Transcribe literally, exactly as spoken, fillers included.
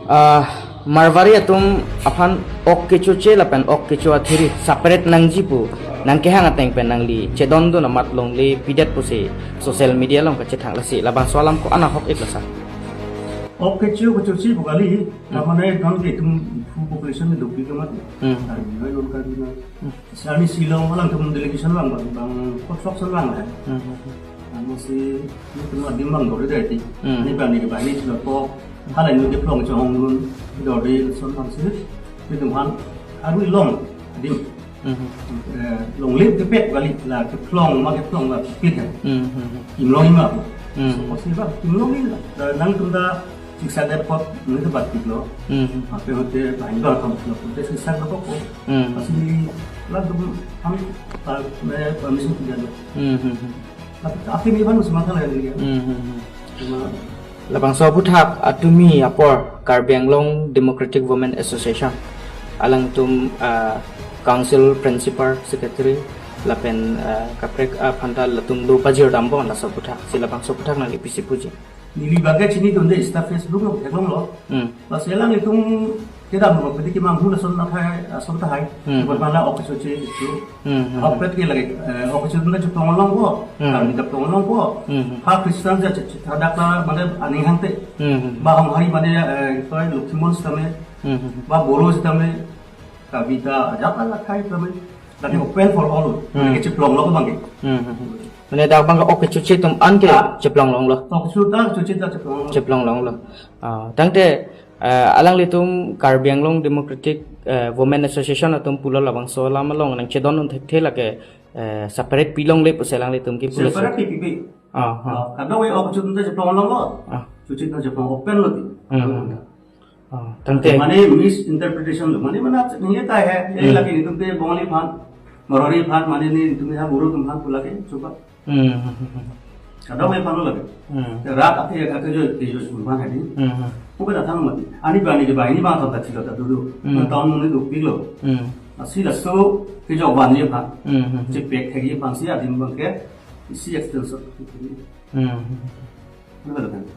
Ah, Marwari atum aphan ok kechoche lapen ok kecho athiri separate nangji pu nangkehang ateng pen nangli chedondun amat longle pidet pusi social media along kachethang, lasi labangso alam ko-an ahok ik la sir? Ok kecho kechoche pu kali, Hmm. Tamane non ke itum full population ni dopik amat. Hmm. Karbi noi non Karbi noi. Hmm. Sani Shillong alangtum delegation vang bang, bang construction vang la. Hmm. Amatsi itum adim vang dori dai ti. Hmm. Ni bang ni bang ni chilo ko. Hala ni kephlong chong nun dori son bang si. Itum han aru long adim. Hmm. Eh, longle kepek kali la, kephlong ma kephlong la pit hai. Hmm, hmm, hmm. Kimlong ima. Hmm. So, si bang kimlong ni la. Nangtum ta siksak det apot nangtum bat pik lo. Hmm. Ape hote bang bang kam lo. Hote siksak lo ko. Hmm. Amatsi latum ham ta me permission tidak lo. Hmm, hmm, hmm. Tapi, tapi ni ban sematha lagi dia. Hmm, hmm, hmm. Cuma Labangso aphuthak atumi apor Karbi Anglong Democratic Women Association alangtum, ah, council principal secretary lapen, ah, kaprek aphanta latum do pajir dambon laso aphuthak, si labangso aphuthak nangli pisi puji? Neli bage chinidunde sta Facebook lo, theklong lo. Hmm. Bas alanglitum kedam lo, pedi kimang hula son na thai, ah, son tahai. Hmm. Buat mana ok kechoche itu. Hmm, hmm, Ahok hmm. pet ke lake, eh, ok kecho ta cheplong long ko, Hmm. Karbi ta plong long ko. Hmm, hmm. Ha Christian ja che, che, hadak ta mane aning hangte. Hmm, hmm. Ba hong hari mane, eh, koi Lokhimon sitame, Hmm, hmm, hmm. Ba Boro sitame, Karbi ta ajak ajak hai sitame. Lake Hmm. open for all. Hmm. Mane ke cheplong lo ko bang ke. Hmm, hmm, hmm. Mane dak bang ok kechoche atum an ke Ah. cheplong longlo. Ok kecho ta, kechoche ta cheplong long. Cheplong longlo. Ah, tangte, eh, alanglitum Karbi Anglong Democratic, eh, Women Association atum pulo labangso alam along nangchedondun thekthe lake, eh, separate pilongle pusi alanglitum ke pulo. Separate ke pipe. Ah, ah. Ah, kadokave ok kecho atum ta cheplong longlo. Ah. Kechoche ta cheplong open lo ti. Hmm. Ah, tangte. Mane misinterpretation lo. Mane mana ningje ta hai. Eh, Hmm. lake netum ke Bongali aphan, Marwari aphan, mane netum ha Boro atum aphan pu lake, coba. Hmm. Kadokave aphan lo lake. Hmm. Rat ate ya kake jo, ke jo sulman hadi. Hmm. Oke datang mati. Ani bani ke bani ma ta chilo ta dulu. Hmm. Town mane dopik lo. Hmm. Amatsi laso kejok vanji aphan. Hmm. Chepek thekji aphan si adim bang ke isi extension. Hmm. Mana datang.